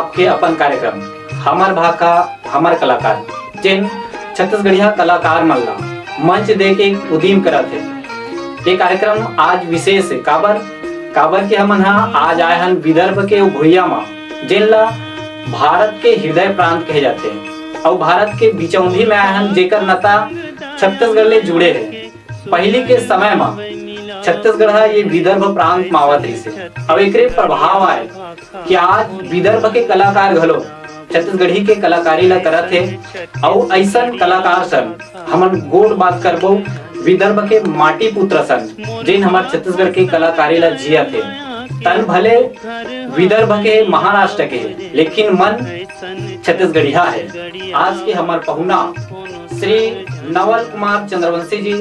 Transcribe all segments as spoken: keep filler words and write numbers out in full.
आपके अपन कार्यक्रम हमर भाखा हमर कलाकार, जेन छत्तीसगढ़िया कलाकार मन ला मंच दे के उदीम करत हे। ये कार्यक्रम आज विशेष हे, काबर काबर के हमन हा आज आए हन विदर्भ के ओ भुइया मा, जेन ला भारत के हृदय प्रांत कहे जाथे, अउ भारत के बिचौंधी में आए हन, जेकर नता छत्तीसगढ़ ले जुड़े हे। पहिली के समय मा छत्तीसगढ़ हा ये विदर्भ प्रांत मा आवत रहिसे, अउ एकरे प्रभाव आए कि आज विदर्भ के कलाकार घलो छत्तीसगढ़ी के कलाकारी ला करत हे। अउ अइसन कलाकार सन हमन गोठ बात करबो विदर्भ के माटी पुत्र सन, जेन हमर छत्तीसगढ़ के कलाकारी ला जियत हे। तन भले विदर्भ के, महाराष्ट्र के हे, लेकिन मन छत्तीसगढ़िया हे। आज के हमर पहुना श्री नवल कुमार चंद्रवंशी जी,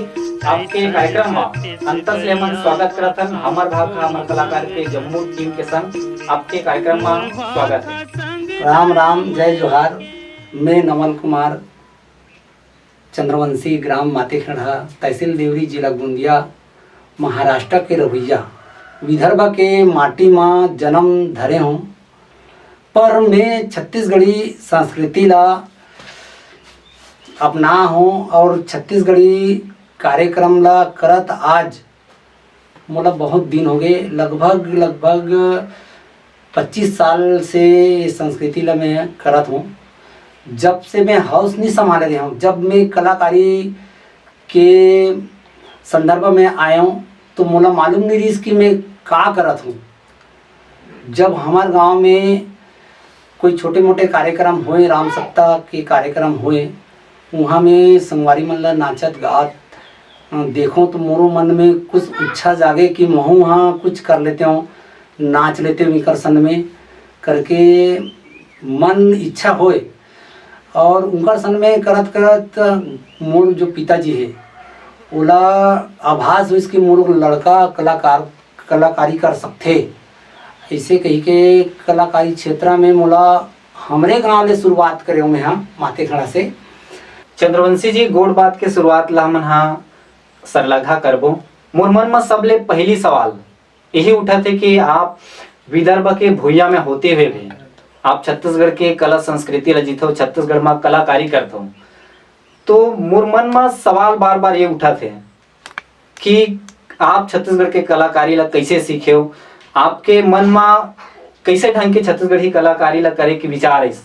आपके कार्यक्रम मा अंतस ले हमन स्वागत करत हन। हमर भाखा हमर कलाकार के जम्मो टीम के संग आपके कार्यक्रम मा स्वागत हे। राम राम, जय जोहार। मैं नवल कुमार चंद्रवंशी, ग्राम मातेखेड़ा, तहसील देवरी, जिला गोंदिया, महाराष्ट्र के रहइया, विदर्भ के माटी मा जन्म धरे हों, पर मैं छत्तीसगढ़ी संस्कृति ला अपना हों अउ छत्तीसगढ़ी कार्यक्रम ला करत आज मोला बहुत दिन हो गए, लगभग, लगभग पच्चीस साल से ये संस्कृति ला मैं करत हों। जब से मैं होश नहीं संभाले रहे हों, जब मैं कलाकारी के संदर्भ में आए हों, तो मोला मालूम नहीं रहिस कि मैं का करत हों। जब हमर गांव में कोई छोटे मोटे कार्यक्रम होए, राम सप्ताह के कार्यक्रम होए, उहाँ में संगवारी मन ला नाचत गात, अ, देखों तो मोरो मन में कुछ इच्छा जागे कि महूँ हा कुछ कर लेते हों, नाच लेते हों इकर संग में करके मन इच्छा होए। अउ उनकर संग में करत करत मोर जो पिताजी हे, ओला आभास होइस कि मोर लड़का कलाकार, कलाकारी कर सकथे। अइसे कहिके कलाकारी क्षेत्र में मोला हमरे गांव ले शुरुआत करे हों मैं हा मातेखेड़ा से। चंद्रवंशी जी, गोठ बात के शुरुआत ला हमन हा सरलघा करबो। मोर मन म सबले पहिली सवाल यही उठत हे कि आप विदर्भ के भुइया में होते हुए भी आप छत्तीसगढ़ के कला संस्कृति ला जीथो, छत्तीसगढ़ मा कलाकारी करथो, तो मोर मन मा सवाल बार-बार ये उठत हे कि आप छत्तीसगढ़ के कलाकारी ला कइसे सीखेव? आपके मन मा कइसे ढंग के छत्तीसगढ़ी कलाकारी ला करे के विचार आइस?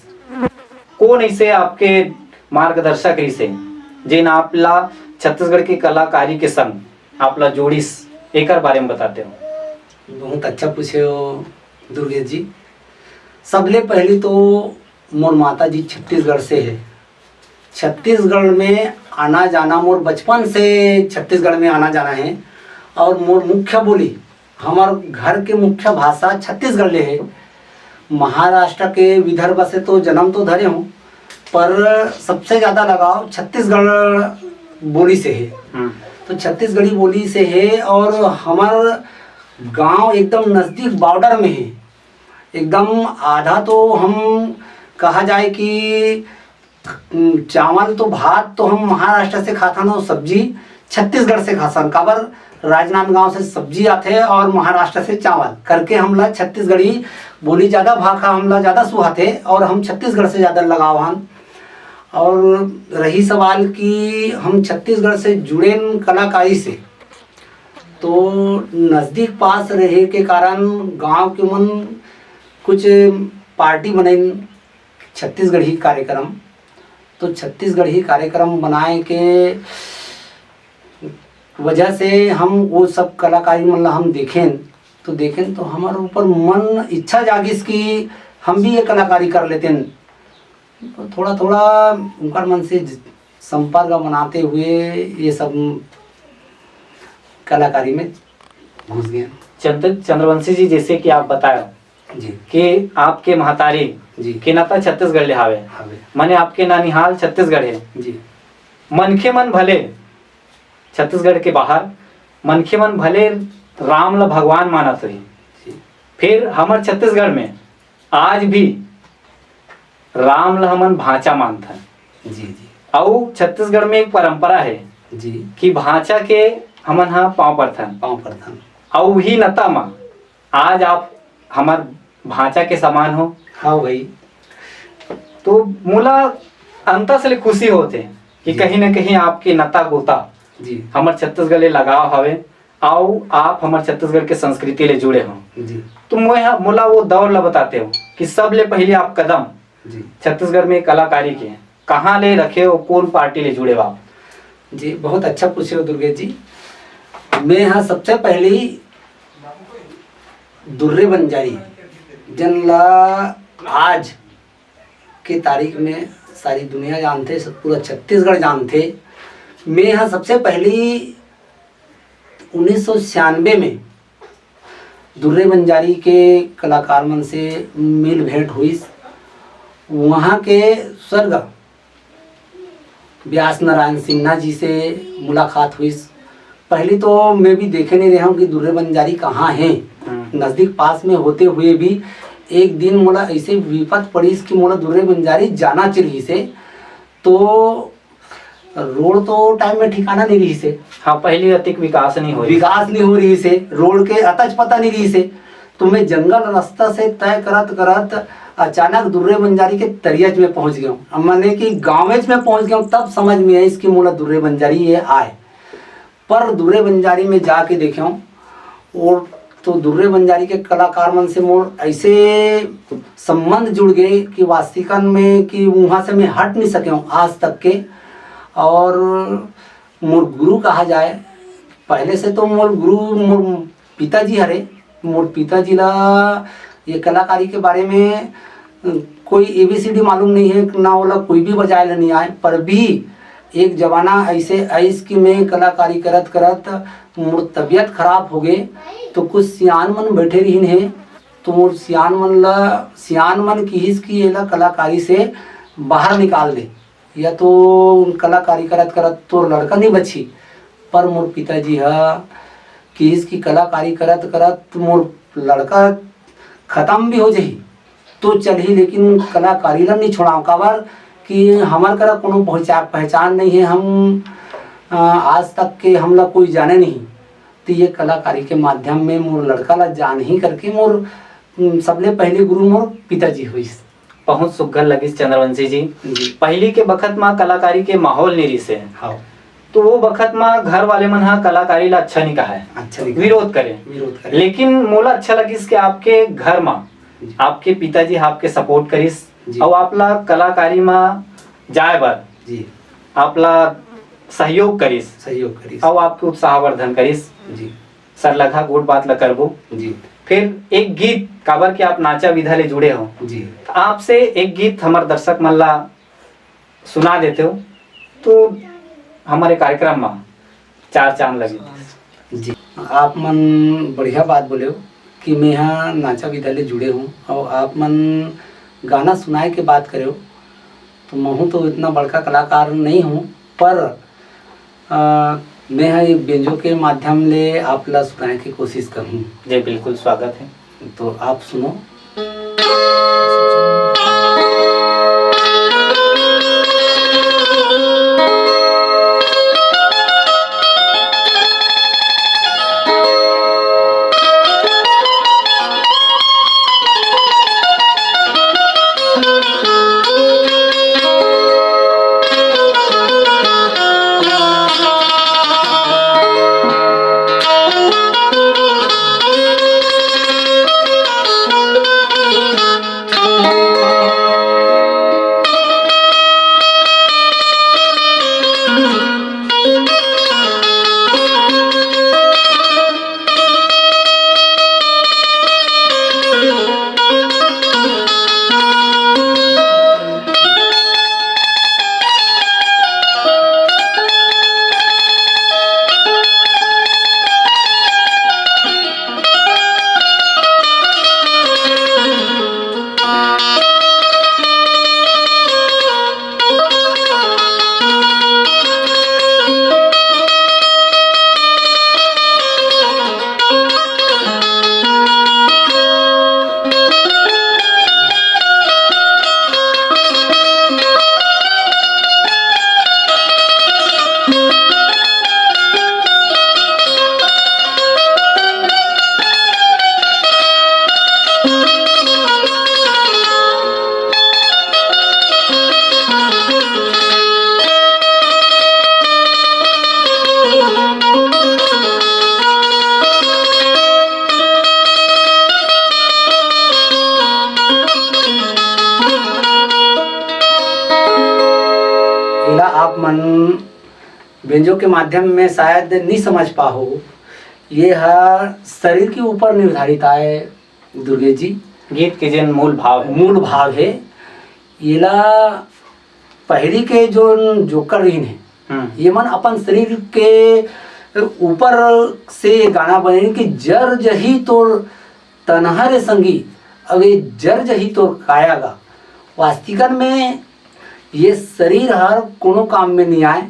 कोन अइसे आपके मार्गदर्शक रहिसे, जेन आप ला छत्तीसगढ़ के कलाकारी के संग आप ला जोड़िस, एकर बारे में बताते हो। बहुत अच्छा पूछे हो दुर्गेश जी। सबले पहली तो मोर माता जी छत्तीसगढ़ से हे। छत्तीसगढ़ में आना जाना, मोर बचपन से छत्तीसगढ़ में आना जाना हे। अउ मोर मुख्य बोली, हमर घर के मुख्य भाषा छत्तीसगढ़ ले हे। महाराष्ट्र के विदर्भ से तो जन्म तो धरे हों, पर सबसे ज्यादा लगाव छत्तीसगढ़ बोली से हे। हम्म। तो छत्तीसगढ़ी बोली से हे अउ हमर गांव एकदम नजदीक बॉर्डर में हे। एकदम आधा तो हम कहा जाए कि, उम, चावल तो, भात तो हम महाराष्ट्र से खाथन अउ सब्जी छत्तीसगढ़ से खाथन। काबर, राजनांदगांव से सब्जी आथे अउ महाराष्ट्र से चावल करके हमला छत्तीसगढ़ी बोली ज्यादा भाखा हमला ज्यादा सुहाथे अउ हम छत्तीसगढ़ से ज्यादा लगाव हन। अउ रही सवाल कि हम छत्तीसगढ़ से जुड़ेन कलाकारी से, तो नजदीक पास रहे के कारण गांव के मन कुछ पार्टी बनइन छत्तीसगढ़ी कार्यक्रम। तो छत्तीसगढ़ी कार्यक्रम बनाए के वजह से हम वो सब कलाकारी मन ला हम देखेन, तो देखेन तो हमर ऊपर मन इच्छा जागिस कि हम भी ये कलाकारी कर लेतेन। तो थोड़ा थोड़ा उनकर मन से ज-, संपर्क बनाते हुए ये सब कलाकारी में घुस गए। चंद्र-, चंद्रवंशी जी, जैसे कि आप बताए जी। कि आपके महतारी जी। के नाता छत्तीसगढ़ ले हावे, हावे। माने आपके नानिहाल छत्तीसगढ़ हे। जी। मनखे मन भले छत्तीसगढ़ के बाहर, मनखे मन भले राम ला भगवान मानत होही, जी। फिर हमर छत्तीसगढ़ में आज भी राम ला हमन भांचा मानथन। जी, जी। अउ छत्तीसगढ़ में एक परंपरा हे जी। कि भांचा के हमन हा पांव परथन। पांव परथन। अउ उही नता मा आज आप हमर भांचा के समान हो, हाँ भाई। तो मोला अंतस ले खुशी होथे कि जी। कहीं ना कहीं आपके नता गोता जी। हमर छत्तीसगढ़ ले लगाव हवे, अउ आप हमर छत्तीसगढ़ के संस्कृति ले जुड़े हो। जी। तो मोए ह-, मोला वो दौर ला बताते हो कि सबले पहले आप कदम जी। छत्तीसगढ़ में कलाकारी के कहाँ ले रखे हो, कौन पार्टी ले जुड़े हो आप? जी, बहुत अच्छा पूछे हो दुर्गेश जी। मैं ह सबसे पहली दुर्रे बंजारी, जन ला आज के तारीख में सारी दुनिया जानथे, सब पूरा छत्तीसगढ़ जानथे। मैं ह सबसे पहली उन्नीस सौ छियानवे में दुर्रे बंजारी के कलाकार मन से मिल भेंट हुईस। वहाँ के स्वर्ग व्यास नारायण सिन्हा जी से मुलाकात हुईस। पहली तो मैं भी देखे नहीं रहे हूँ कि दुर्रे बंजारी कहाँ है। हम्म। नजदीक पास में होते हुए भी एक दिन मोला ऐसे विपत पड़ीस कि मोला दुर्रे बंजारी जाना चाहिए से, तो रोड तो टाइम में ठिकाना नहीं रही से। हाँ, पहली अतिक विकास नहीं हो रही। विकास नहीं हो रही से, रोड के अतच पता नहीं रही से। तो मैं जंगल रास्ता से तय करत करत अचानक दुर्रे बंजारी के तरियच में पहुंच गया हूँ। अब माने कि गाँवेच में पहुंच गया हूँ, तब समझ में आइस कि मोला दुर्रे बंजारी ये आए। पर दुर्रे बंजारी में जाके देखे हूँ, और तो दुर्रे बंजारी के कलाकार मन से मोर ऐसे संबंध जुड़ गए कि वास्तविकन में कि वहाँ से मैं हट नहीं सके हूँ आज तक के। और मोर गुरु कहा जाए, पहले से तो मोर गुरु मोर पिताजी हरे। मोर पिताजी ला ये कलाकारी के बारे में, अ, कोई एबीसीडी मालूम नहीं है, ना ओला कोई भी बजाए ला नहीं आए, पर भी एक जमाना ऐसे आइस कि मैं कलाकारी करत करत मोर तबीयत खराब हो गए, तो कुछ सियान मन बैठे रहिन हे, तो मोर सियान मन ला, सियान मन किहिस कि एला कलाकारी से बाहर निकाल दे, या तो कलाकारी करत करत तोर लड़का नहीं बची। पर मोर पिताजी ह किहिस कि कलाकारी करत करत मोर लड़का खत्म भी हो जाही तो चलही, लेकिन कलाकारी ला नहीं छोड़ाव। काबर कि हमर करा कोनो पहचान, पहचान नहीं है, हम, अ, आज तक के हमला कोई जाने नहीं। तो ये कलाकारी के माध्यम में मोर लड़का ला जान ही करके मोर, उम, सबले पहले गुरु मोर पिताजी होइस। बहुत सुग्घर लगिस चंद्रवंशी जी। जी। पहली के बखत म कलाकारी के माहौल नहीं रिहिस हे। हाँ। तो वो बखत म घर वाले मन ह कलाकारी ला अच्छा नहीं कहा है, अच्छा नहीं कहा। विरोध करे। विरोध करे। लेकिन मोला अच्छा लगिस कि आपके घर म जी। आपके पिताजी आपके सपोर्ट करिस जी। अउ आप ला कलाकारी म जाए बर जी। आप ला सहयोग करिस, सहयोग करिस। अउ आपके उत्साहवर्धन करिस। जी। सरलघा गोठ बात ला करबो। जी। फिर एक गीत, काबर कि आप नाचा विधा ले जुड़े हो, जी। त आपसे एक गीत हमर दर्शक मन ला सुना देते हो, तो हमारे कार्यक्रम में चार चांद लगे। जी, आप मन बढ़िया बात बोले हो कि मैं यहाँ नाचा विधा ले जुड़े हूँ और आप मन गाना सुनाए के बात करे हो, तो महूँ तो इतना बड़का कलाकार नहीं हूँ, पर, अ, मैं ह एक बेंजो के माध्यम ले आप ला सुनाए के कोशिश करहूँ। जी, बिल्कुल स्वागत है। तो आप सुनो। आप मन बेंजो के माध्यम में शायद नहीं समझ पाहो, ये ह शरीर के ऊपर निर्धारित आय दुर्गेश जी। गीत के जेन मूल भाव है। मूल भाव है, येला पहिली के जो जोकर रहिन है, हम्म। ये मन अपन शरीर के ऊपर से गाना बने कि जर जही तोर तनहा रे संगी, अब ये जर जही तोर काया गा। वास्तविकन में ये शरीर हर कोनो काम में नहीं आए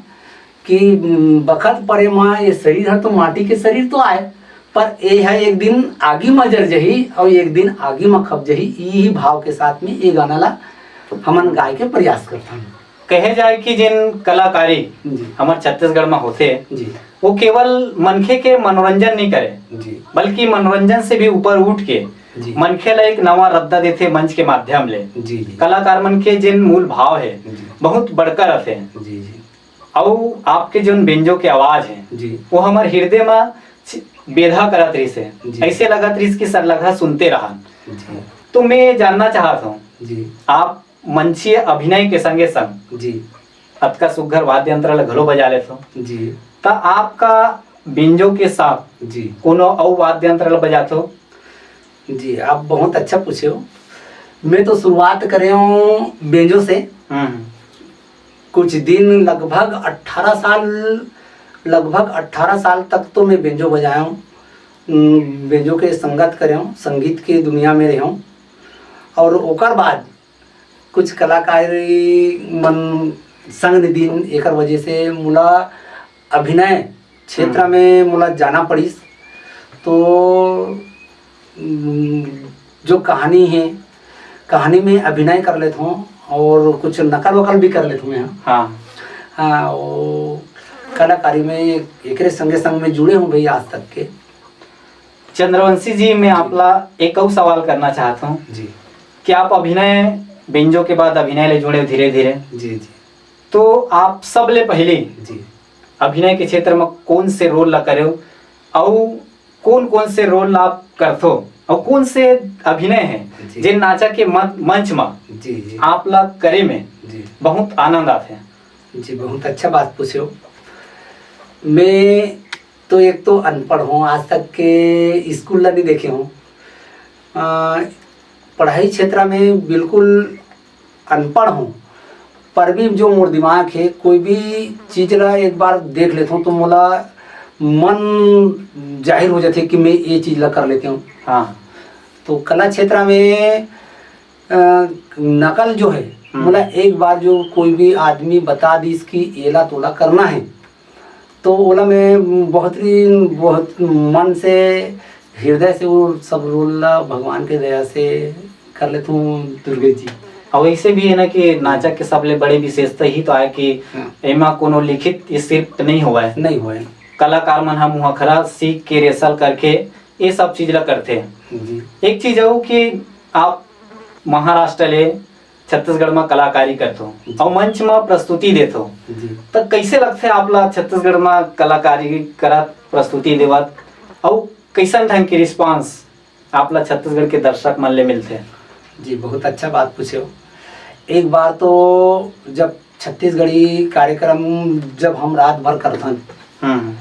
कि, उम, बखत परे मा ये शरीर हर तो माटी के शरीर तो आए, पर ये ह एक दिन आगी म जर जही और एक दिन आगी म खप जही, यही भाव के साथ में ये गाना ला हमन गाय के प्रयास करथन। कहे जाए कि जिन कलाकारी जी। हमर छत्तीसगढ़ म होथे, जी। वो केवल मनखे के मनोरंजन नहीं करे, जी। बल्कि मनोरंजन से भी ऊपर उठ के जी। मनखे ला एक नवा रद्दा देथे मंच के माध्यम ले। जी, जी। कलाकार मन के जिन मूल भाव है, जी। बहुत बड़का रथे। जी, जी। अउ आपके जोन बेंजो के आवाज है, जी। वो हमर हृदय म छ-, बेधा करत रहिस है। जी। ऐसे लगत रहिस कि सरलघा सुनते रहन। जी। तो मैं जानना चाहत हूँ, जी। आप मंचीय अभिनय के संगे संग जी। अतका सुग्घर वाद्य यंत्र ला घलो बजा लेथो। जी। त आपका बेंजो के साथ जी। कोनो अउ वाद्य यंत्र ला बजाथो? जी, आप बहुत अच्छा पूछे हो। मैं तो शुरुआत करे हूँ बेंजो से। हम्म। कुछ दिन, लगभग अठारह साल, लगभग अठारह साल तक तो मैं बेंजो बजाया हूँ। उम, बेंजो के संगत करे हूँ, संगीत के दुनिया में रहे हूँ। और ओकर बाद कुछ कलाकारी मन संग निदिन, एकर वजह से मोला अभिनय क्षेत्र हम्म। में मोला जाना पड़िस। तो, उम, जो कहानी है, कहानी में अभिनय कर लेत हूँ और कुछ नकल वकल भी कर लेत हूँ मैं। हाँ। हाँ, वो कलाकारी में एकरे संगे संग में जुड़े हूँ भाई आज तक के। चंद्रवंशी जी, मैं जी। आपला एक अउ सवाल करना चाहत हूँ जी। कि आप अभिनय, बेंजो के बाद अभिनय ले जुड़े धीरे-धीरे। जी, जी। तो आप सबले पहले जी। अभिनय के क्षेत्र में कौन से रोल ला करेव, अउ कौन-कौन से रोल ला आप करथो, अउ कौन से अभिनय है जी। जे नाचा के मं-, मंच में जी, जी। आप ला करे में जी। बहुत आनंद आथे? जी, बहुत अच्छा बात पूछे हो। मैं तो एक तो अनपढ़ हूँ, आज तक के स्कूल ला नहीं देखे हूँ। अ, पढ़ाई क्षेत्र में बिल्कुल अनपढ़ हूँ, पर भी जो मोर दिमाग है, कोई भी चीज ला एक बार देख लेता हूँ तो मोला मन जाहिर हो जाते कि मैं ये चीज ला कर लेती हूँ। हाँ। तो कला क्षेत्र में, अ, नकल जो है, हम्म। मोला एक बार जो कोई भी आदमी बता दीस कि एला तोला करना है, तो ओला मैं बहुत ही, बहुत मन से, हृदय से वो सब रोल ला भगवान के दया से कर लेता हूँ दुर्गेश जी। और ऐसे भी है ना कि नाचक के सबले बड़े विशेषता ही तो आय कि हाँ। एमा कोनो लिखित स्क्रिप्ट नहीं होवय। नहीं होवय। कलाकार मन ह मुहखरा सीख के, रिहर्सल करके ये सब चीज ला करथे। जी। एक चीज अउ कि आप महाराष्ट्र ले छत्तीसगढ़ म कलाकारी करथो जी। अउ मंच म प्रस्तुति देथो, जी। त कइसे लगथे आप ला छत्तीसगढ़ म कलाकारी करत, प्रस्तुति देवत, अउ कइसन ढंग के रिस्पांस आप ला छत्तीसगढ़ के दर्शक मन ले मिलथे? जी, बहुत अच्छा बात पूछे हो। एक बार तो जब छत्तीसगढ़ी कार्यक्रम जब हम रात भर करथन, हम्म।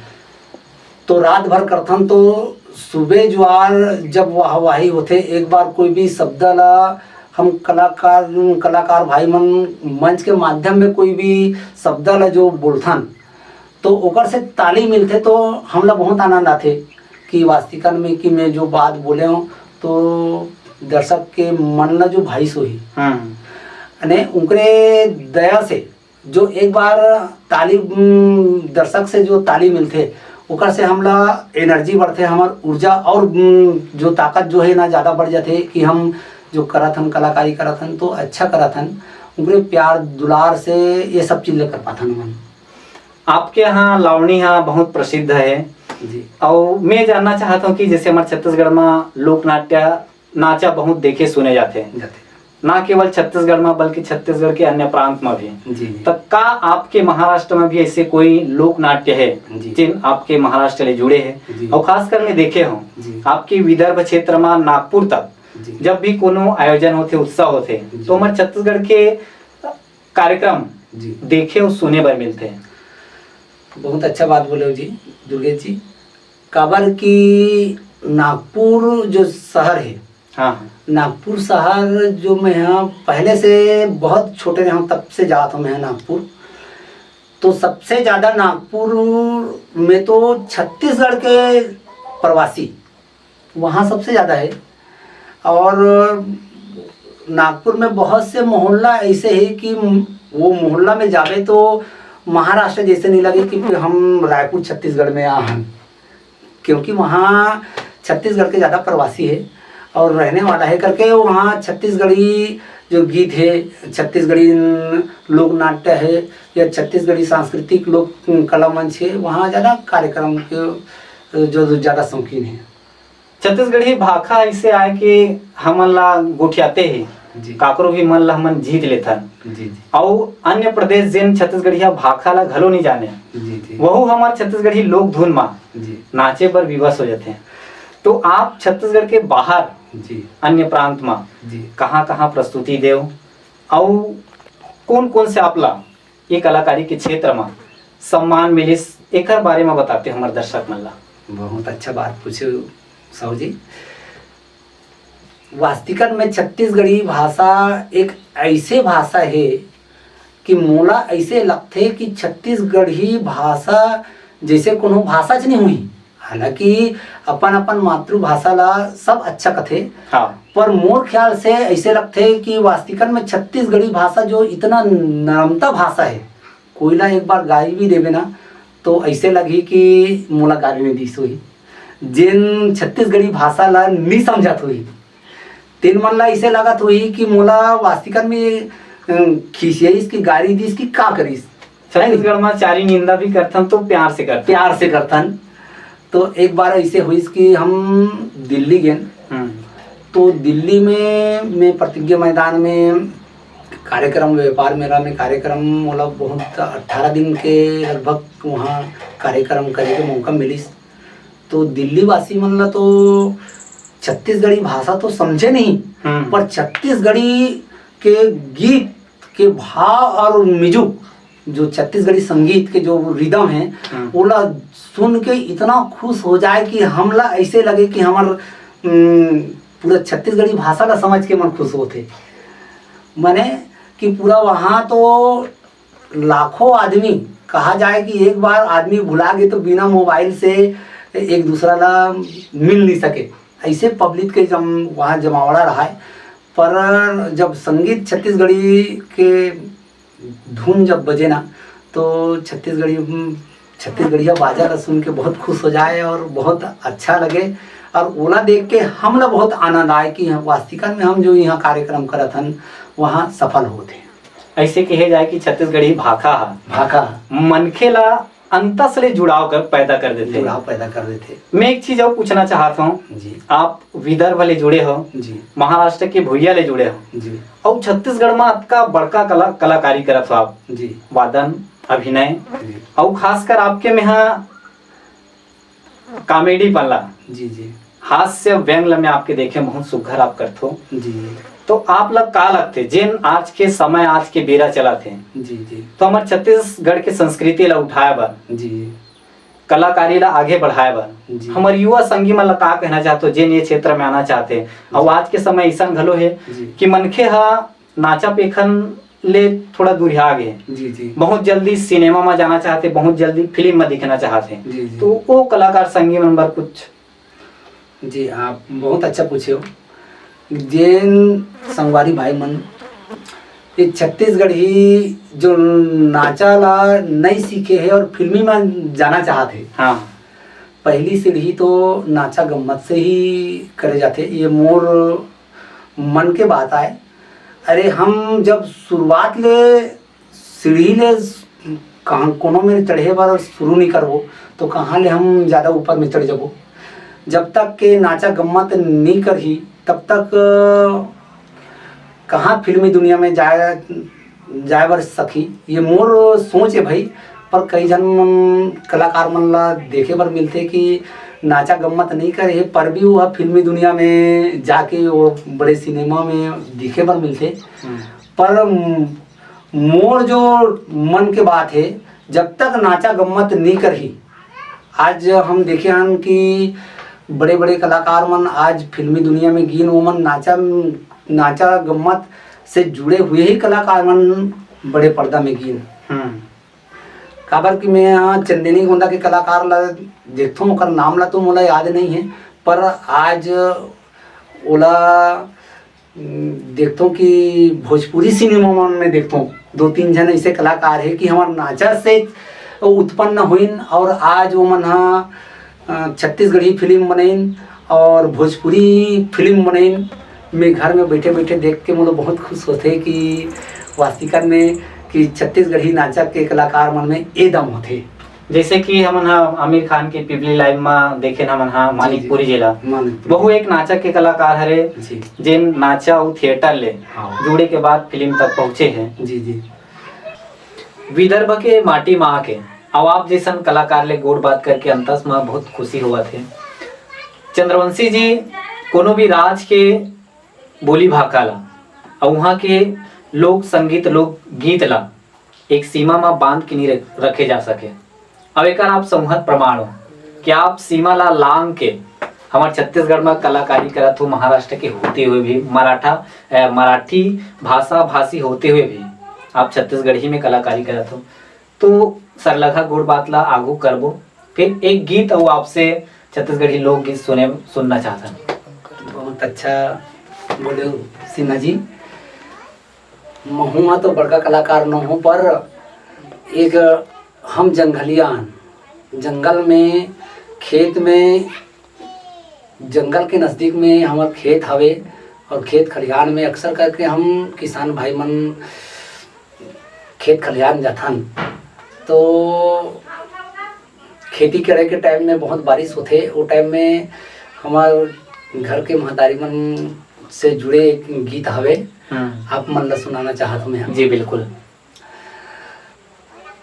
तो रात भर करथन तो सुबह जुआर जब वाहवाही होथे, एक बार कोई भी शब्द ला हम कलाकार, कलाकार भाई मन मंच के माध्यम में कोई भी शब्द ला जो बोलथन, तो ओकर से ताली मिलथे, तो हमला बहुत आनंद आथे कि वास्तविकन में कि मैं जो बात बोले हूँ, तो दर्शक के मन ला जो भाईस होही। हम्म। अने उनकरे दया से जो एक बार ताली, उम, दर्शक से जो ताली मिलथे, ओकर से हमला एनर्जी बढ़थे, हमर ऊर्जा और, उम, जो ताकत जो है ना, ज़्यादा बढ़ जाथे कि हम जो करत हन, कलाकारी करत हन, तो अच्छा करत हन। उनकरे प्यार दुलार से ये सब चीज़ ल कर पाथन हमन। आपके यहाँ लावणी हा बहुत प्रसिद्ध है। जी। अउ मैं जानना चाहत हूँ कि जैसे हमर छत्तीसगढ़ में लोक नाट्य नाचा बहुत देखे सुने जाथे। जाथे। ना केवल छत्तीसगढ़ में, बल्कि छत्तीसगढ़ के अन्य प्रांत में भी। जी, जी। त का आपके महाराष्ट्र में भी ऐसे कोई लोक नाट्य है, जी। जिन आपके महाराष्ट्र ले जुड़े हैं? जी। अउ खासकर मैं देखे हूँ, जी। आपके विदर्भ क्षेत्र में नागपुर तक जी। जब भी कोनो आयोजन होथे, उत्सव होथे, जी। तो हमर छत्तीसगढ़ के कार्यक्रम जी। देखे अउ सुने बर मिलथे। बहुत अच्छा बात बोले हो जी, दुर्गेश जी। काबर कि नागपुर जो शहर हे, हाँ। नागपुर शहर जो मैं ह पहले से बहुत छोटे रहूँ तब से जात हूँ मैं ह नागपुर। तो सबसे ज़्यादा नागपुर में तो छत्तीसगढ़ के प्रवासी वहाँ सबसे ज़्यादा है। और नागपुर में बहुत से मोहल्ला ऐसे है कि वो मोहल्ला में जावे तो महाराष्ट्र जैसे नहीं लगे कि हम रायपुर छत्तीसगढ़ में आ हैं, क्योंकि वहाँ छत्तीसगढ़ के ज़्यादा प्रवासी है और रहने वाला है करके वहाँ छत्तीसगढ़ी जो गीत है, छत्तीसगढ़ी लोक नाट्य है या छत्तीसगढ़ी सांस्कृतिक लोक कला मंच है, वहाँ ज़्यादा कार्यक्रम के जो ज़्यादा शौकीन है। छत्तीसगढ़ी भाखा ऐसे आय कि हमन ला गोठियाते ही, जी। काकरो भी मन ला हमन जीत लेथन। जी, जी। अउ अन्य प्रदेश जेन छत्तीसगढ़िया भाखा ला घलो नहीं जाने, जी, जी। वहू हमर छत्तीसगढ़ी लोक धुन मा जी। नाचे बर विवश हो जाते हैं। तो आप छत्तीसगढ़ के बाहर जी। अन्य प्रांत मा जी। कहाँ-कहाँ प्रस्तुति देव, अउ कोन-कोन से आप ला ये कलाकारी के क्षेत्र मा सम्मान मिलिस, एकर बारे मा बताते हमर दर्शक मन ला। बहुत अच्छा बात पूछे साहू जी। वास्तविकन में छत्तीसगढ़ी भाषा एक ऐसे भाषा है कि मोला ऐसे लगथे कि छत्तीसगढ़ी भाषा जैसे कोनो भाषा च नहीं हुई। हालांकि अपन अपन मातृभाषा ला सब अच्छा कथे, हाँ। पर मोर ख्याल से ऐसे लगथे कि वास्तविकन में छत्तीसगढ़ी भाषा जो इतना नरमता भाषा है, कोई ला एक बार गारी भी देबे ना, तो ऐसे लगही कि मोला गारी नहीं दीस होही। जेन छत्तीसगढ़ी भाषा ला नहीं समझत होही, तेन मन ला ऐसे लगत होही कि मोला वास्तविकन में, अ, खिसियाइस कि गारी दीस कि का करिस। छत्तीसगढ़ में चारी निंदा भी करथन तो प्यार से करथन। प्यार से करथन। तो एक बार ऐसे होइस कि हम दिल्ली गेन। हम्म। तो दिल्ली में मैं प्रतिज्ञा मैदान में कार्यक्रम, व्यापार मेला में कार्यक्रम, मतलब बहुत अठारह दिन के लगभग वहाँ कार्यक्रम करे के मौका मिलिस। तो दिल्ली वासी मन ला तो छत्तीसगढ़ी भाषा तो समझे नहीं, हम्म। पर छत्तीसगढ़ी के गीत के भाव और म्यूजिक, जो छत्तीसगढ़ी संगीत के जो रिदम है, हम्म। ओला सुन के इतना खुश हो जाए कि हमला ऐसे लगे कि हमर, उम, पूरा छत्तीसगढ़ी भाषा ला समझ के मन खुश होथे। माने कि पूरा वहाँ तो लाखों आदमी, कहा जाए कि एक बार आदमी भुला गए तो बिना मोबाइल से एक दूसरा ला मिल नहीं सके, ऐसे पब्लिक के जम वहाँ जमावड़ा रहा है। पर जब संगीत छत्तीसगढ़ी के धुन जब बजे ना, तो छत्तीसगढ़ी छत्तीसगढ़िया बाजा ला सुन के बहुत खुश हो जाए और बहुत अच्छा लगे। और ओला देख के हम ला बहुत आनंद आए कि वास्तविकन में हम जो यहाँ कार्यक्रम करत हन, वहाँ सफल होत हे। ऐसे कहे जाए कि छत्तीसगढ़ी भाखा ह भाखा ह। मनखे ला अंतस ले जुड़ाव कर पैदा कर देथे। जुड़ाव पैदा कर देथे। मैं एक चीज और पूछना चाहत हूँ, जी। आप विदर्भ ले जुड़े हो, जी। महाराष्ट्र के भुइया ले जुड़े हो, जी। अउ छत्तीसगढ़ में अतका बड़का कला कलाकारी करत हो आप, जी। वादन, अभिनय, जी। अउ खासकर आपके में हा कॉमेडी पन ला, जी, जी। हास्य व्यंग ला मैं आपके देखे बहुत सुघर आप करथो। जी। तो आप ला का लगथे, जेन आज के समय, आज के बेरा चलत हे, जी, जी। तो हमर छत्तीसगढ़ के संस्कृति ला उठाए बर, जी। कलाकारी ला आगे बढ़ाए बर, जी। हमर युवा संगी मन ला का कहना चाहथो, जेन ये क्षेत्र में आना चाहथे? अउ जी। आज के समय अइसन घलो हे जी। कि मनखे ह नाचा पेखन ले थोड़ा दूरिहा गे हे। जी, जी। बहुत जल्दी सिनेमा में जाना चाहथे, बहुत जल्दी फिल्म में दिखना चाहथे। जी, जी। तो वो कलाकार संगी मन बर कुछ? जी, आप बहुत अच्छा पूछे हो। जेन संगवारी भाई मन, ये छत्तीसगढ़ी जो नाचा ला नई सीखे हे और फिल्मी में जाना चाहत हे। हाँ। पहली सीढ़ी तो नाचा गम्मत से ही करे जाथे। ये मोर मन के बात आय। अरे, हम जब शुरुआत ले सीढ़ी ले कहाँ कोनो में चढ़े बर शुरू नहीं करबो, तो कहाँ ले हम ज़्यादा ऊपर में चढ़ जाबो। जब तक के नाचा गम्मत नहीं करही, तब तक, अ, कहाँ फिल्मी दुनिया में जाए, जाए बर सकही। ये मोर सोच है भाई, पर कई झन मन, कलाकार मन ला देखे बर मिलथे कि नाचा गम्मत नहीं करे हे, पर भी वो फिल्मी दुनिया में जाके वो बड़े सिनेमा में दिखे बर मिलथे। हम्म। पर, अम, मोर जो मन के बात हे, जब तक नाचा गम्मत नी करही, आज हम देखे हन कि बड़े-बड़े कलाकार मन आज फिल्मी दुनिया में गीन, ओमन नाचा, नाचा गम्मत से जुड़े हुए ही कलाकार मन बड़े पर्दा में गीन। हम्म। काबर कि मैं यहाँ चंदेनी गोंदा के कलाकार ला देखथों, ओकर नाम ला तो मोला याद नहीं है, पर आज ओला, उम, देखथों कि भोजपुरी सिनेमा मन में देखथों, दो तीन झन ऐसे कलाकार हे कि हमर नाचा से उत्पन्न होइन और आज वो मन ह, अ, छत्तीसगढ़ी फिल्म बनइन और भोजपुरी फिल्म बनइन। मैं घर में बैठे-बैठे देख के मोला बहुत खुश होथे कि वास्तविकता में कि छत्तीसगढ़ी नाचा के कलाकार मन में ए दम होथे। जैसे कि हमन ह आमिर खान के पिपली लाइन म देखेन, हमन ह जी, जी। मानिकपुरी जेला। मानिकपुरी। वहू एक नाचा के कलाकार हरे, जी। जेन नाचा अउ थिएटर ले हाँ। जुड़े के बाद फिल्म तक पहुँचे हे। जी, जी। विदर्भ के माटी म आके अउ आप जैसन कलाकार ले गोठ बात करके अंतस म बहुत खुशी होवत हे। चंद्रवंशी जी, कोनो भी राज के बोली भाखा ला अउ उहाँ के लोक संगीत, लोक गीत ला एक सीमा म बांध के नी रख-, रखे जा सके। अउ एकर आप संवत प्रमाण हो कि आप सीमा ला लांघ के हमर छत्तीसगढ़ म कलाकारी करत हो, महाराष्ट्र के होते हुए भी, मराठा, अ, मराठी भाषा भाषी होते हुए भी आप छत्तीसिगढ़ी में कलाकारी करत हो। तो सरलघा गोठ बात ला आगू करबो, फिर एक गीत अउ आपसे छत्तीसगढ़ी लोकगीत सुने, सुनना चाहत हन। बहुत अच्छा बोले सिन्हा जी। महूँ ह तो बड़का कलाकार न हूँ, पर एक हम जंगलिया हन। जंगल में, खेत में, जंगल के नजदीक में हमर खेत हवे और खेत खलिहान में अक्सर करके हम किसान भाई मन खेत खलिहान जाथन। तो खेती करे के टाइम में बहुत बारिश होथे, ओ टाइम में हमर घर के महतारी मन से जुड़े एक गीत हवे, हम्म। आप मन ला सुनाना चाहत हूँ मैं। जी, बिल्कुल।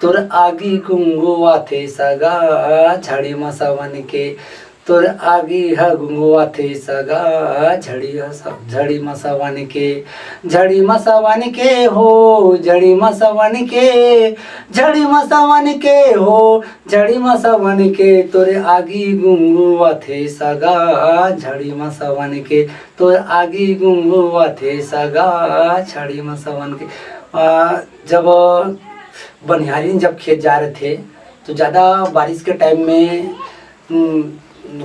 तोर आगी गुंगुआथे सगा झड़ी म सवन के, तोर आगी ह गुंगुआथे सगा झड़ी ह स-, झड़ी म सवन के, झड़ी म सवन के हो, झड़ी म सवन के, झड़ी म सवन के हो, झड़ी म सवन के, तोर आगी गुंगुआथे सगा झड़ी म सवन के, तोर आगी गुंगुआथे सगा झड़ी म सवन के। आ, जब बनिहारिन जब खेत जा रथे, तो ज़्यादा बारिश के टाइम में, उम,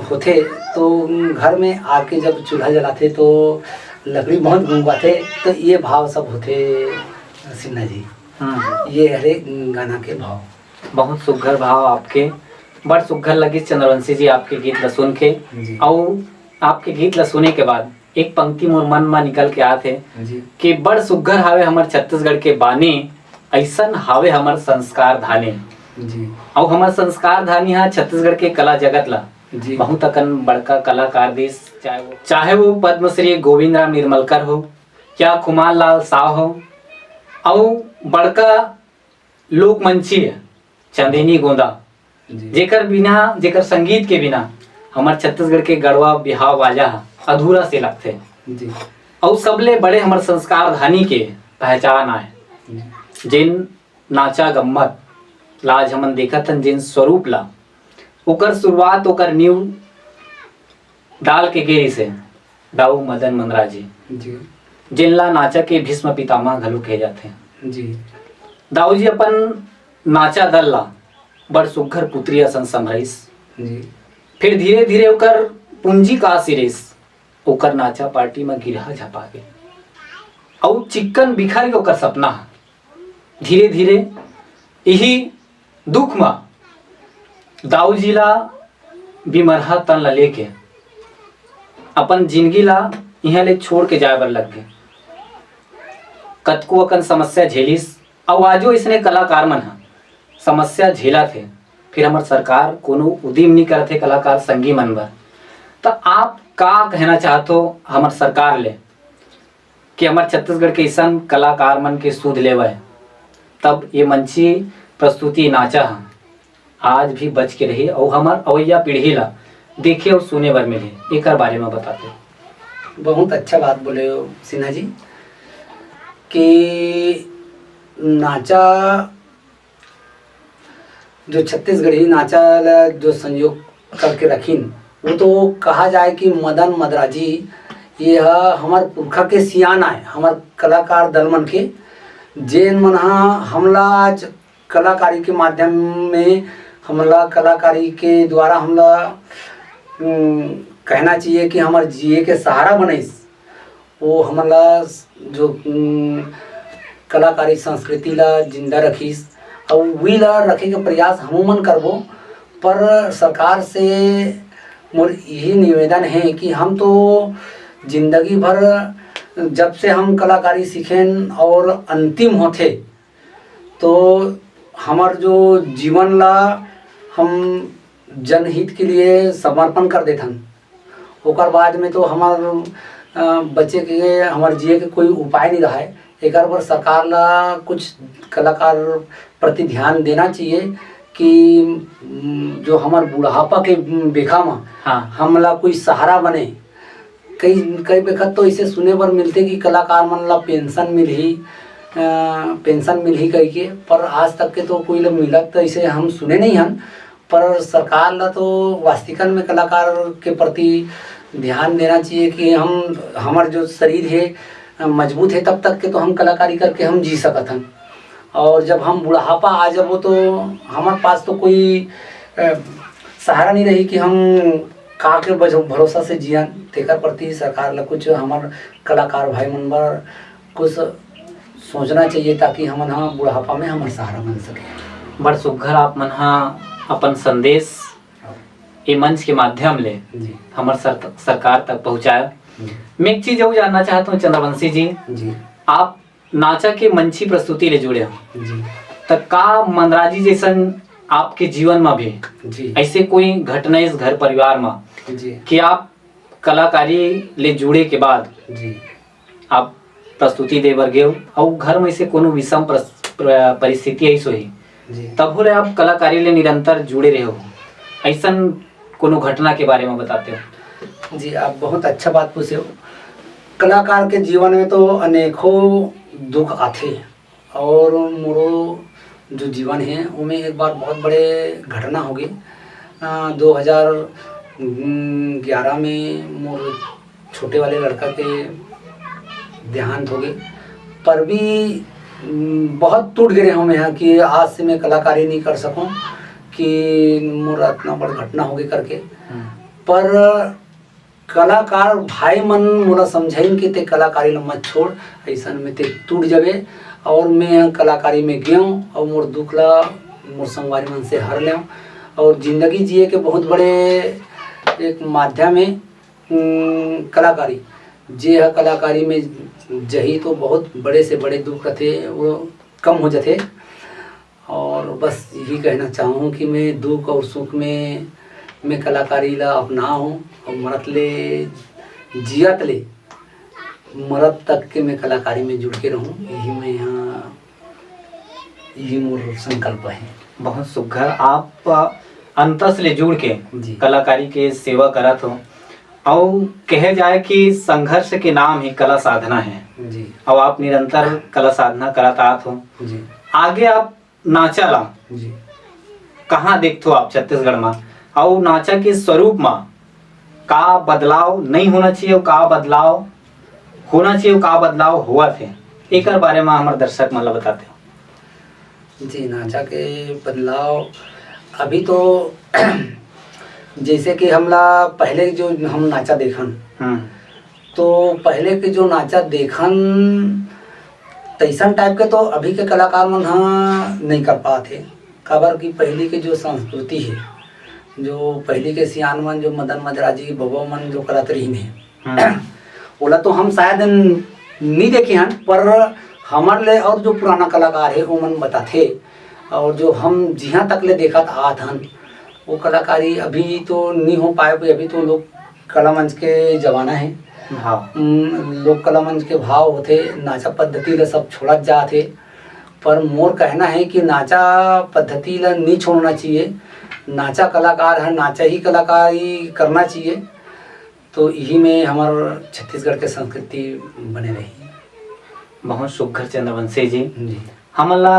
होथे, तो घर में आके जब चूल्हा जलाथे, तो लकड़ी बहुत गुंगवाथे, तो ये भाव सब होथे सिन्हा जी। हम्म। ये हरे गाना के भाव। बहुत सुघर भाव आपके, बड़ सुघर लगिस चंद्रवंशी जी आपके गीत ल सुन के। जी। अउ आपके गीत ल सुने के बाद एक पंक्ति मोर मन म निकल के आत हे जी। कि बड़ सुघर हावे हमर छत्तीसगढ़ के बानी, अइसन हावे हमर संस्कार धानी। जी। अउ हमर संस्कार धानी ह छत्तीसगढ़ के कला जगत ला जी। बहुत अकन बड़का कलाकार दिस, चाहे वो, चाहे वो पद्मश्री गोविंद राम निर्मलकर हो या खुमान लाल साव हो, अउ बड़का लोकमंची हे, चांदिनी गोंदा, जी। जेकर बिना, जेकर संगीत के बिना हमर छत्तीसगढ़ के गड़वा बिहाव बाजा ह अधूरा से लगथे। जी। अउ सबले बड़े हमर संस्कार धानी के पहचान आय। जी। जेन नाचा गम्मत ला आज हमन देखत हन, जेन स्वरूप ला, ओकर शुरुआत, ओकर नींव डाल के गे रिहिसे दाऊ मदन मंदरा जी, जी। जेन ला नाचा के भीष्म पितामह घलो कहे जाथे। जी। दाऊ जी अपन नाचा दल ला बड़ सुघर पुतरी असन संभरिस। जी। फिर धीरे-धीरे ओकर पूंजी का सिरिस, ओकर नाचा पार्टी म गिरहा झपा गे। अउ चिक्कन बिखर गे ओकर सपना ह। धीरे-धीरे इही दुख म दाऊ जी ला बिमरहा तन ला लेके अपन जिनगी ला इहाँ ले छोड़ के जाए बर लग गे। कतको अकन समस्या झेलिस, अउ आजो अइसने कलाकार मन ह समस्या झेलत हे, फिर हमर सरकार कोनो उदिम नी करत हे कलाकार संगी मन बर। त आप का कहना चाहत हो हमर सरकार ले? कि हमर छत्तीसगढ़ के अइसन कलाकार मन के सुध लेवय, तब ये मंची प्रस्तुति नाचा ह आज भी बच के रही अउ हमर अवइया पीढ़ी ला देखे अउ सुने बर मिलही, एकर बारे म बताते। बहुत अच्छा बात बोले हो सिन्हा जी कि नाचा, जो छत्तीसगढ़ी नाचा ला जो संयोग करके रखिन, वो तो कहा जाए कि मदन मदराजी, ये ह हमर पुरखा के सियान आय, हमर कलाकार दल मन के, जेन मन ह हमला आज कलाकारी के माध्यम में, हमला कलाकारी के द्वारा हमला, उम, कहना चाहिए कि हमर जिए के सहारा बनइस। वो हमन ला जो, उम, कलाकारी संस्कृति ला जिंदा रखिस, अउ उही ला रखे के प्रयास हमू मन करबो। पर सरकार से मोर यही निवेदन हे कि हम तो जिंदगी भर, जब से हम कलाकारी सीखेन और अंतिम होथे, तो हमर जो जीवन ला हम जनहित के लिए समर्पण कर देथन। ओकर बाद में तो हमर, अ, बचे के, हमर जिए के कोई उपाय नहीं रहे। एकर बर सरकार ला कुछ कलाकार प्रति ध्यान देना चाहिए कि, उम, जो हमर बुढ़ापा के बेखा म हाँ। हमला कोई सहारा बने। कई, कई बखत तो इसे सुने बर मिलथे कि कलाकार मन ला पेंशन मिलही, अ, पेंशन मिलही कहिके, पर आज तक के तो कोई ला मिलत तो इसे हम सुने नहीं हन। पर सरकार ला तो वास्तविकन में कलाकार के प्रति ध्यान देना चाहिए कि हम, हमर जो शरीर हे, अ, मजबूत हे, तब तक के तो हम कलाकारी करके हम जी सकत हन। और जब हम बुढ़ापा आ जाबो, तो हमर पास तो कोई, अ, सहारा नहीं रही कि हम का के बज-, भरोसा से जियन। तेकर प्रति सरकार ला कुछ हमर कलाकार भाई मन बर कुछ सोचना चाहिए, ताकि हमन ह बुढ़ापा में हमर सहारा बन सके। बड़ सुघर आप मन ह अपन संदेश ये मंच के माध्यम ले जी। हमर सर-, सरकार तक पहुँचाया। जी। मैं एक चीज अउ जानना चाहत हूँ चंद्रवंशी जी, जी। आप नाचा के मंची प्रस्तुति ले जुड़े हो, जी। त का मंदराजी जैसन आपके जीवन में भी जी। ऐसे कोई घटना इस घर परिवार में जी। कि आप कलाकारी ले जुड़े के बाद जी। आप प्रस्तुति दे बर गेव अउ घर में से कोनो विषम प्रस-, प्र-, परिस्थिति ऐस होही, जी। तभो ले आप कलाकारी ले निरंतर जुड़े रहे हो, ऐसन कोनो घटना के बारे में बताते हो? जी, आप बहुत अच्छा बात पूछे हो। कलाकार के जीवन में तो अनेकों दुख आथे, और मोरो जो जीवन है, ओमे एक बार बहुत बड़े घटना हो गई। अ, दो हज़ार ग्यारह में मोर छोटे वाले लड़का के देहांत हो गई, पर भी, उम, बहुत टूट गए हम यहाँ कि आज से मैं कलाकारी नहीं कर सकूँ, कि मोर इतना बड़ घटना हो गई करके। हम्म। पर कलाकार भाई मन मोला समझाइन कि ते कलाकारी ला मत छोड़, ऐसन में ते टूट जाबे। और मैं कलाकारी में गेव और मोर दुख ला मोर संगवारी मन से हर लेव। और जिंदगी जिए के बहुत बड़े एक माध्यम है, उम, कलाकारी। जे ह कलाकारी में जही तो बहुत बड़े से बड़े दुख रथे, वो कम हो जाथे। और बस यही कहना चाहूँ कि मैं दुख और सुख में मैं कलाकारी ला अपनाहूँ और मरत ले, जियत ले मरत तक के मैं कलाकारी में जुड़ के रहूँ। यही मैं यहाँ, यही मोर संकल्प है। बहुत सुघर, आप अंतस ले जुड़ के जी। कलाकारी के सेवा करत हो। अउ कहे जाए कि संघर्ष के नाम ही कला साधना है। जी। अउ आप निरंतर कला साधना करत आत हो। जी। आगे आप नाचा ला जी। कहाँ देखथो आप छत्तीसगढ़ मा, अउ नाचा के स्वरूप मा का बदलाव नहीं होना चाहिए, अउ का बदलाव होना चाहिए, अउ का बदलाव होवत हे, एकर बारे मा हमर दर्शक मन ला बताते हो। जी, नाचा के बदलाव अभी तो जैसे कि हमला पहले जो हम नाचा देखन, हम्म। तो पहले के जो नाचा देखन, तैसन type के तो अभी के कलाकार मन ह नहीं कर पात हे। काबर कि पहली के जो संस्कृति हे, जो पहली के सियान मन, जो मदन मजराजी बबा मन जो करत रहिन हे, हम्म। ओला तो हम शायद न-, नहीं देखे हन, पर हमर ले और जो पुराना कलाकार हे, ओमन बताथे, और जो हम जिहाँ तक ले देखत आत हन, वो कलाकारी अभी तो नहीं हो पाए, अभी तो लोक कला मंच के जमाना है। हाँ। उम, लोक कला मंच के भाव होथे, नाचा पद्धति ला सब छोड़त जात हे। पर मोर कहना है कि नाचा पद्धति ला नहीं छोड़ना चाहिए, नाचा कलाकार है, नाचा ही कलाकारी करना चाहिए। तो यही में हमर छत्तीसगढ़ के संस्कृति बने रही। बहुत सुघर चंद्रवंशी जी। जी। हमन ला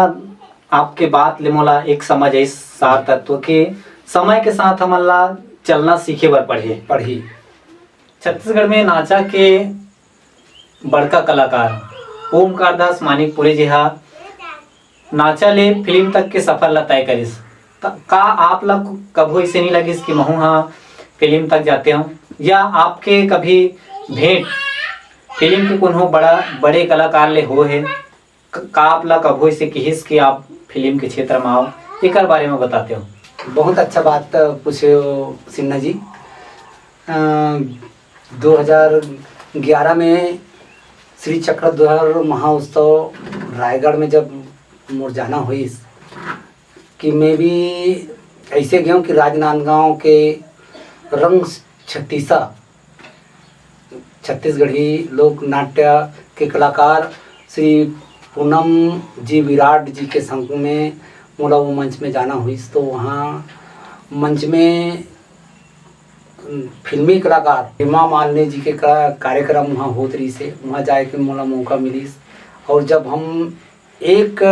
आपके बात ले मोला एक समझ आइस, सार तत्व के, समय के साथ हमन ला चलना सीखे बर पड़ही। पड़ही। छत्तीसगढ़ में नाचा के बड़का कलाकार ओमकार दास मानिकपुरी जी हा नाचा ले फिल्म तक के सफर ला तय करिस। त का आप ला कभू ऐसे नहीं लगिस कि महू हा फिल्म तक जाते हूँ, या आपके कभी भेंट फिल्म के कोनो बड़ा बड़े कलाकार ले हो है? क-, का आप ला कभू ऐसे किहिस कि आप फिल्म के क्षेत्र में आओ, एकर बारे में बताते हो? बहुत अच्छा बात पूछे हो सिन्हा जी। अ, दो हज़ार ग्यारह में श्री चक्रधर महोत्सव रायगढ़ में जब मोर जाना होइस, कि मैं भी ऐसे गया हूँ कि राजनांदगांव के रंग छत्तीसा छत्तीसगढ़ी लोक नाट्य के कलाकार श्री पूनम जी विराट जी के संग में मोला वो मंच में जाना हुई, तो वहाँ मंच में फिल्मी कलाकार हेमा मालिनी जी के का-, कार्यक्रम वहाँ होत रहिस हे, वहाँ जाए के मोला मौका मिलिस। और जब हम एक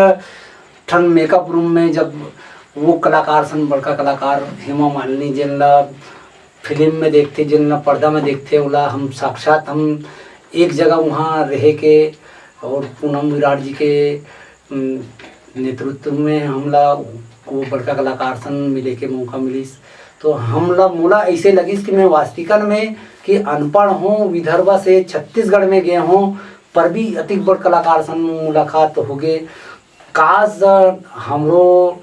ठन मेकअप रूम में जब वो कलाकार सन, बड़का कलाकार हेमा मालिनी, जेन ला फिल्म में देखथे, जेन ला पर्दा में देखथे, ओला हम साक्षात हम एक जगह वहाँ रहे के और पूनम विराट जी के, उम, नेतृत्व में हमला वो बड़का कलाकार सन मिले के मौका मिलिस। तो हमला, मोला ऐसे लगिस कि मैं वास्तविकन में कि अनपढ़ हूँ, विदर्भ से छत्तीसगढ़ में गए हूँ, पर भी अतिक बड़ कलाकार सन मुलाकात हो गए। काश हमरो,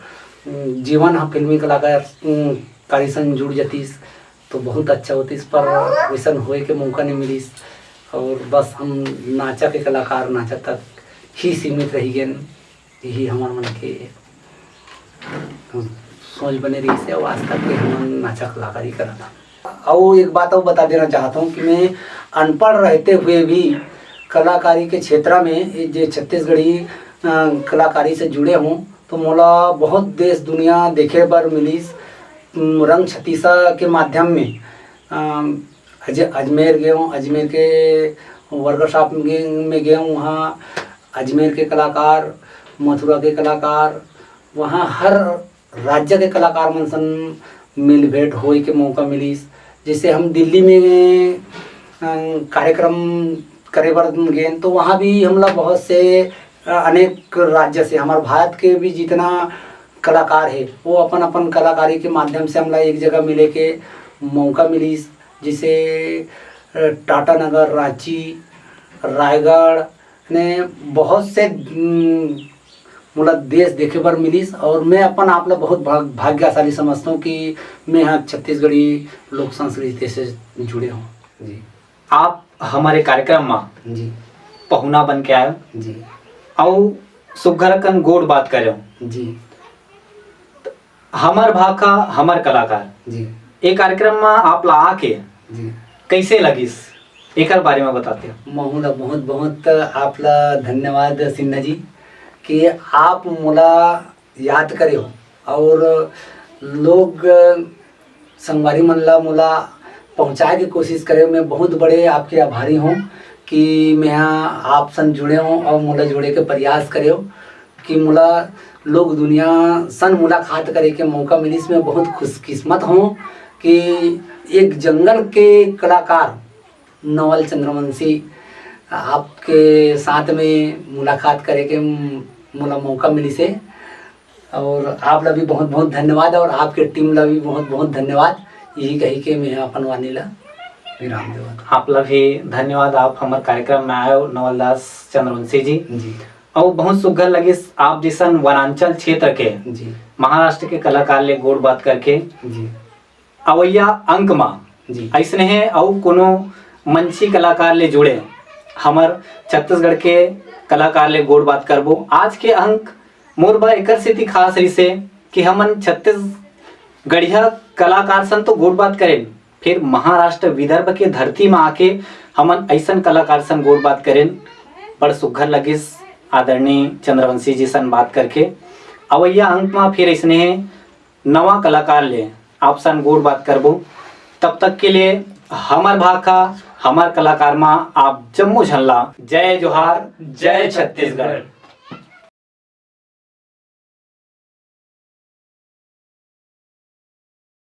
उम, जीवन ह फिल्मी कलाकार, उम, कारी सन जुड़ जतिस तो बहुत अच्छा होतिस, पर वैसन होए के मौका नहीं मिलिस। और बस हम नाचा के कलाकार नाचा तक ही सीमित रह गेन। यही हमर मन के सोच बने रहिस हे, अउ आज तक के हमन नाचा कलाकारी करत हन। अउ एक बात अउ बता देना चाहत हूँ कि मैं अनपढ़ रहते हुए भी कलाकारी के क्षेत्र में, ये जे छत्तीसगढ़ी, अ, कलाकारी से जुड़े हूँ, तो मोला बहुत देश दुनिया देखे बर मिलिस। उम, रंग छतीसा के माध्यम में, अ, अज-, अजमेर गए हूँ, अजमेर के वर्कशॉप में, में गए हूँ, वहाँ अजमेर के कलाकार, मथुरा के कलाकार, वहाँ हर राज्य के कलाकार मन सन मिल भेंट होए के मौका मिलिस। जैसे हम दिल्ली में, अ, कार्यक्रम करे बर गेन, तो वहाँ भी हमला बहुत से, अ, अनेक राज्य से, हमारे भारत के भी जितना कलाकार है, वो अपन अपन कलाकारी के माध्यम से हमला एक जगह मिले के मौका मिलिस। जैसे, अ, टाटा नगर, रांची, रायगढ़ ने बहुत से, उम, मोला देश देखे बर मिलिस और मैं अपन आप ला बहुत भाग-, भाग्यशाली समझता हूँ कि मैं यहाँ छत्तीसगढ़ी लोक संस्कृति से जुड़े हूँ। जी। आप हमारे कार्यक्रम मा जी। पहुना बन के आयो जी। अउ सुग्घर अकन गोठ बात करेव। जी। हमर भाखा, हमर कलाकार। जी। ए कार्यक्रम मा आप ला आके जी। कैसे लगिस, एकर बारे मा बताते हो। महू ला बहुत बहुत आप ला धन्यवाद सिन्हा जी कि आप मोला याद करे हो और लोग संगवारी मन ला मोला पहुँचाए के कोशिश करे हो। मैं बहुत बड़े आपके आभारी हूँ कि मैं आप सन जुड़े हूँ और मोला जुड़े के प्रयास करे हो कि मोला लोग दुनिया सन मुलाकात करे के मौका मिलिस। मैं बहुत खुशकिस्मत हूँ कि एक जंगल के कलाकार नवल चंद्रवंशी आपके साथ में मुलाकात करे के मोला मौका मिलिस हे। और आप ला भी बहुत बहुत धन्यवाद और आपके टीम ला भी बहुत बहुत धन्यवाद। यही कही के मैं अपन वाणी ला विराम देवत हूँ। आप ला भी धन्यवाद, आप हमर कार्यक्रम में आए हो नवल दास चंद्रवंशी जी। जी। अउ बहुत सुग्घर लगिस आप जैसन वनांचल क्षेत्र के जी। महाराष्ट्र के कलाकार ले गोठ बात करके। जी। अवइया अंक मा जी। अइसने हे अउ कोनो मंची कलाकार ले जुड़े हमर छत्तीसगढ़ के कलाकार ले गोठ बात करबो। आज के अंक मोर बर एकर सेती खास रहिसे कि हमन छत्तीसगढ़िया कलाकार सन तो गोठ बात करेन, फिर महाराष्ट्र विदर्भ के धरती मा आके हमन अइसन कलाकार सन गोठ बात करेन। बड़ सुग्घर लगिस आदरणीय चंद्रवंशी जी सन बात करके। अवइया अंक मा फिर अइसने हे नवा कलाकार ले आप सन गोठ बात करबो। तब तक के लिए हमर भाखा, हमर कलाकार मा आप जम्मो झन ला जय जोहार, जय छत्तीसगढ़।